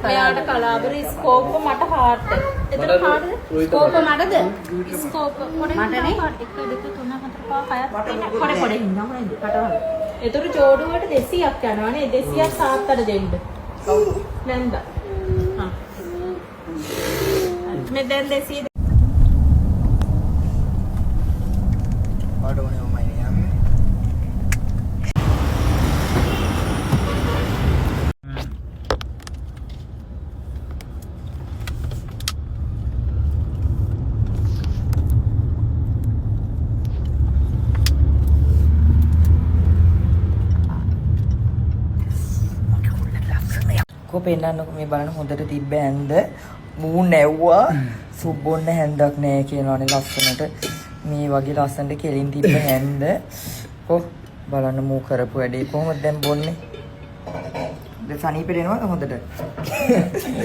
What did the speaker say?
මෙයාට කලාබර ස්කෝප් මට හાર્ට්. එතන කාටද? ස්කෝප මටද? ස්කෝප් පොඩි මටනේ. 1 2 3 4 5 6 තියෙන පොඩි පොඩි ඉන්නවා නේද? කටවල. ඒතර ජෝඩුවට 200ක් යනවා නේ. 200ක් තාත්තට දෙන්න. නැන්දා. හා. මේ දැන් 200 පාට ඕනේ මමයි යන්නේ. කො පෙන්නන්නකො මේ බලන්න හොඳට තිබ්බ හැන්ද මූ නැව්වා සුබ් බොන්න හැන්දක් නෑ කියනවනේ ලස්සනට මේ වගේ ලස්සනට කෙලින් තිබ්බ හැන්ද කො බලන්න මූ කරපු වැඩේ කොහොමද දැන් බොන්නේ දැන් සනීපෙට එනවද හොඳට?